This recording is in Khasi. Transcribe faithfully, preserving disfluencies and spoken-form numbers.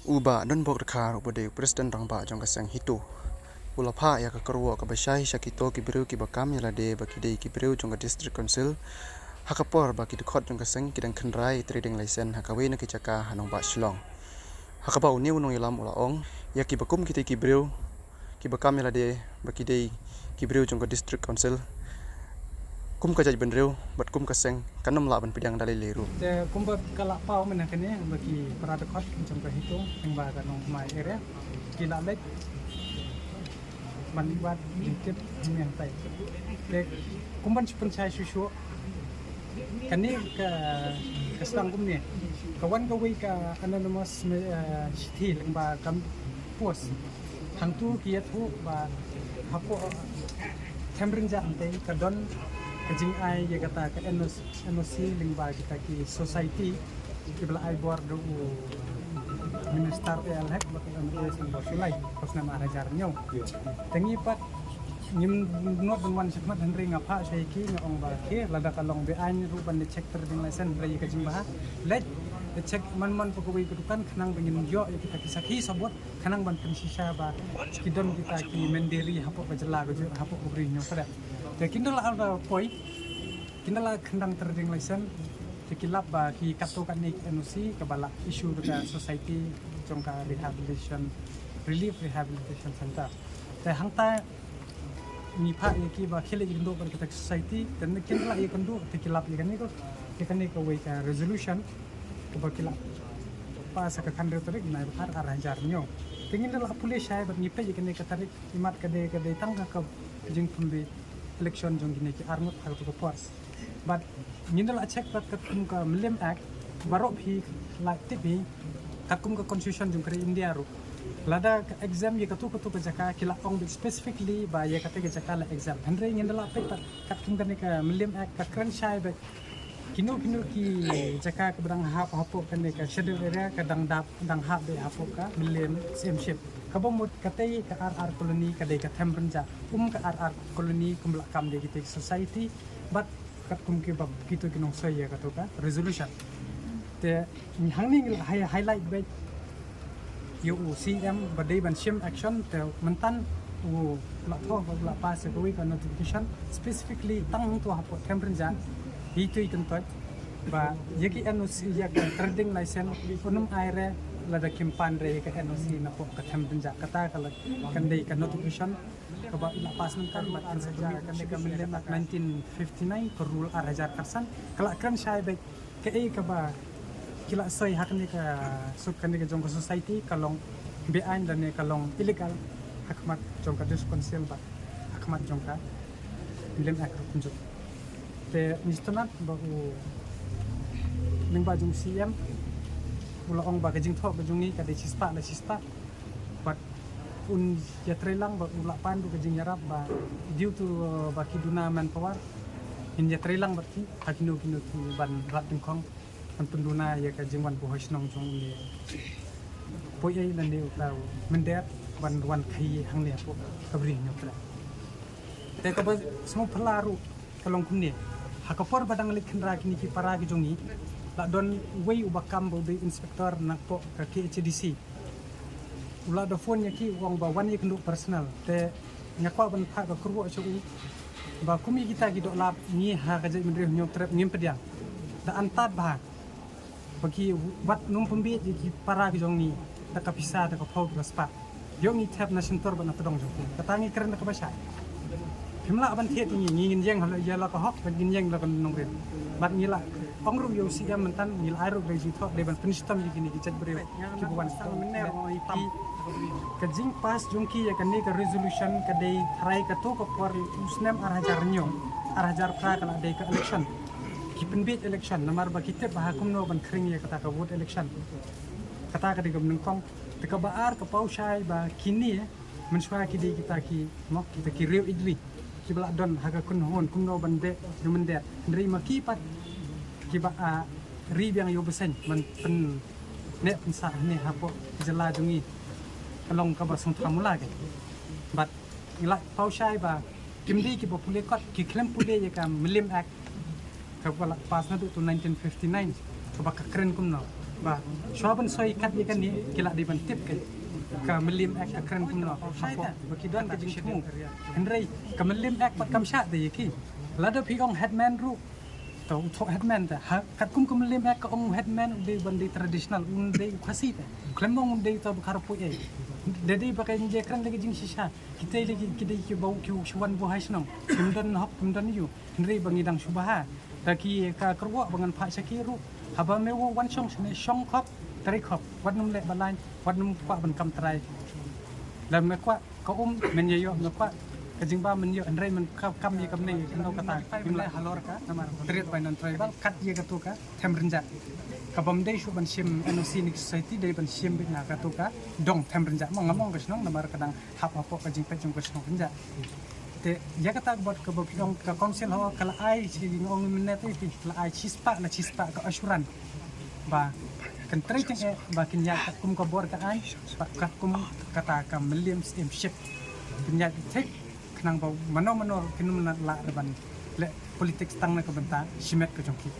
U Bah Donbok Dkhar uba dei u President Rangbah jong ka seng HITO u la phah ïa ka kyrwoh kaba shai sha kito ki briew kiba kam ïa lade ba ki dei ki briew jong ka District Council, ha ka por ba ki dkhot jong ka seng ki dang khynra ïa trading license ha kawei na ki jaka ha nongbah Shillong. Ha kaba une u nongïalam u la ong ïa kiba kum kito ki briew kiba kam ïa lade ba ki dei ki briew jong ka District Council, kum ka jaitbynriew bad kum ka seng kan ym lah ban pdiang da lei lei ruh. Te kumba ka la paw mynne kane ba ki para dkhot jong ka HITO lyngba ka Nongthymmai area ki la leit ban wad jingtip mynne hangtai. Te kumban shu pynshai shuh shuh kane ka, ka sdang kumne, ka wan kawei ka anonymous me-, eh, shithi lyngba ka post. Hangtu ki ïathuh ba hapoh Themrynjah hangtai ka don ka jingai ïa kata ka N O C, N O C lyngba kita ki society kiba la ai bor da u Minister A L Hek bad u M L A Sanbor Shullai ha u snem ar hajar hynñiew. Te ngi pat ngim nud ban wan shakhmat hynrei nga phah sha ïa ki, nga ong ba ki lada ka long be-aiñ ruh ban da check trading license hynrei ïa ka jingbha leit da check man man pa kawei ka dukan khnang ba ngin ïoh ïa kita ki sakhi sabut khnang ban pynshisha ba ki don kita ki mynder hapoh ka jylla ka jong, hapoh ka Ri Hynñiewtrep. Te kin da la ar da poi, kin da la khynra trading license, te ki lap ba ki katto katne N O C kaba la issue da ka society jong ka rehabilitation, Relief Rehabilitation Center. Te hangta ngi phah ïa ki ba khie leit ïakynduh bad kita ki society, te kin da la ïakynduh te ki lap ïa kane ka, ïa kane kawei ka resolution kaba ki la pass ha ka khathynriew tarik u Naiwieng ar, ar hajar hynñiew. Te ngin da la pule shai bad ngi peit ïa kane ka tarik, imat ka dei, ka dei tang ka, ka jingpynbiej election jong kine ki arngut ha kato ka por. Bad ngin da la check bad katkum ka Mylliem Act, baroh phi la tip hi, katkum ka constitution jong ka ri India ruh, lada ka exempt ïa kato kato ka jaka ki la ong beit specifically ba ïa kata ka jaka la exempt. Hynrei ngin da la peit bad katkum kane ka Mylliem Act ka kren shai beit kino kino ki jaka kaba dang hap hapoh kane ka schedule area ka dang dap, dang hap beit hapoh ka Mylliem Syiemship. Kaba mut katei ka R R Colony ka dei ka Themrynjah, um ka R R Colony kumba la kam da kita ki society bad katkum kiba kito ki nongsoi ïa kato ka resolution. Te hangne ngi la hi-, highlight beit ïa u C M ba dei ban shim action, te mynta u la thoh ba u la pass ïa kawei ka notification specifically tang hangto hapoh Themrynjah, ithuh kyntoit ba ïa ki N O C, ïa ka trading license un ym ai re lada kim pan re ïa ka N O C napoh ka Themrynjah. Kata ka la, kan dei ka notification kaba i la pass mynta bad kan sa jia kane ka Mylliem Act nineteen fifty-nine, ka rule ar hajar khatsan, ka la kren shai beit kaei kaba ki la soi ha kane ka, so kane ka jong ka society ka long be-aiñ lane ka long illegal ha khmat jong ka District Council bad ha khmat jong ka Mylliem Act ruh kumjuh. Te ngi sngewtynnat ba u lyngba jong u C M u la ong ba ka jingthoh ka jong ngi ka dei shispah la shispah. Bad un ïatreilang ba u la pan ruh ka jingïarap ba due to, uh, ba ki duna manpower, ngin ïatreilang bad ki ha kino kino ki ban rat nyngkong ban pynduna ïa ka jingwan buhoi shnong jong une u poi ei lane uta u mynder ban wan khaïi hangne hapoh ka Ri Hynñiewtrep. Te kaba sngewphylla ruh ka long kumne, ha ka por ba dang leit khynra kine ki para ki jong ngi, la don uwei uba kam ba u dei inspector napoh ka K H A D C. U la da phone ïa ki u ong ba wan ïakynduh personal. Te nga kwah ban phah ka kyrwoh sha u ba kum ïa kita ki doh lap ngi ha ka jaitbynriew Hynñiewtrep ngim pdiang. Da antad bha ba ki wat nym pynbiej ïa ki para ki jong ngi da ka pisa, da ka phew, da ka spah. Ïoh ngi thep na shyntur bad na tdong jong ki. Kata ngi kren da kaba shai. Phim lah ban thied ïa ngi, ngi ngin ïeng ïa la ka hok bad ngin ïeng la ka nongrim. Bad ngi la ong ruh ïa u C M mynta, ngi la ai ruh ka jingthoh dei ban pynshitom ïa kine ki jaitbynriew kiba wan tam. Ka jingpass jong ki ïa kane ka resolution ka dei tharai kato ka por u snem ar hajar hynñiew, ar hajar phra ka la dei ka election. Ki pynbiej election namar ba ki tip ba ha kumno ban khring ïa kata ka vote election. Kata ka dei ka nyngkong. Te kaba ar ka paw shai ba kine mynshuwa ki dei kita ki, mo, kita ki riew ijli kiba la don ha ka kynhun kumno ban beh jingmynder. Hynrei ma ki pat kiba, ah, ri biang ïa u bseiñ ban pynneh pynsah hangne hapoh jylla jong ngi ka long kaba sngewthuh mula ke. Bad ngi la paw shai ba kim dei kiba pule kot, ki khlem pule ïa ka Mylliem Act kaba la pass naduh tu nineteen fifty-nine kaba ka kren kumno. Ba shuwa ban soi kat ïa kane ki la dei ban tip ka, ka Mylliem Act ka kren kumno. Hapoh ba ki don ka jingthmu. Hynrei ka Mylliem Act pat kam shah te ïa ki. Lada phi ong headman ruh, to u thoh headman te. Ha, katkum ka Mylliem Act ka ong headman u dei ban dei traditional, un dei u Khasi te. Khlem ong un dei to ba ka ruh poi ei. Dei dei ba ka jingkren da ka jingshisha. Kita lagi ki dei ki bau ki u shuwan bu hai shnong. Kim don hok, kim don ïu. Hynrei ba ngi dang shu bha. Da ki ka kyrwoh ba ngan phah sha ki ruh. Haba me u wan shong shane shong khop, trei khop. Wat nym leh ba lain, wat nym kwah ban kam trai. Lada me kwah ka um men ïa ïoh, me kwah ka jingbam men ïoh, hynrei men ka kam ïa kam ne ïa kyndoh kata. Kim leh halor ka, namar trade by non tribal, kat ïa kato ka them rynjah. Ka bym dei shuh ban shim N O C ne society, dei ban shim beit na kato ka dong them rynjah. Mo ngam ong ka shnong namar ka dang hap hapoh ka jingpeit jong ka shnong rynjah. Te ïa kata ka bad kaba phi ong ka council ho ka la ai shi, ong mynne te phi la ai shispah la shispah ka assurance ba kan trei tyngeh ba kin ïaid katkum ka bor ka aiñ, ba katkum kata ka Mylliem Syiemship kin ïaid thik, khnang ba mano mano kin ym lah ban leh politics tang na ka bynta shimet ka jong ki.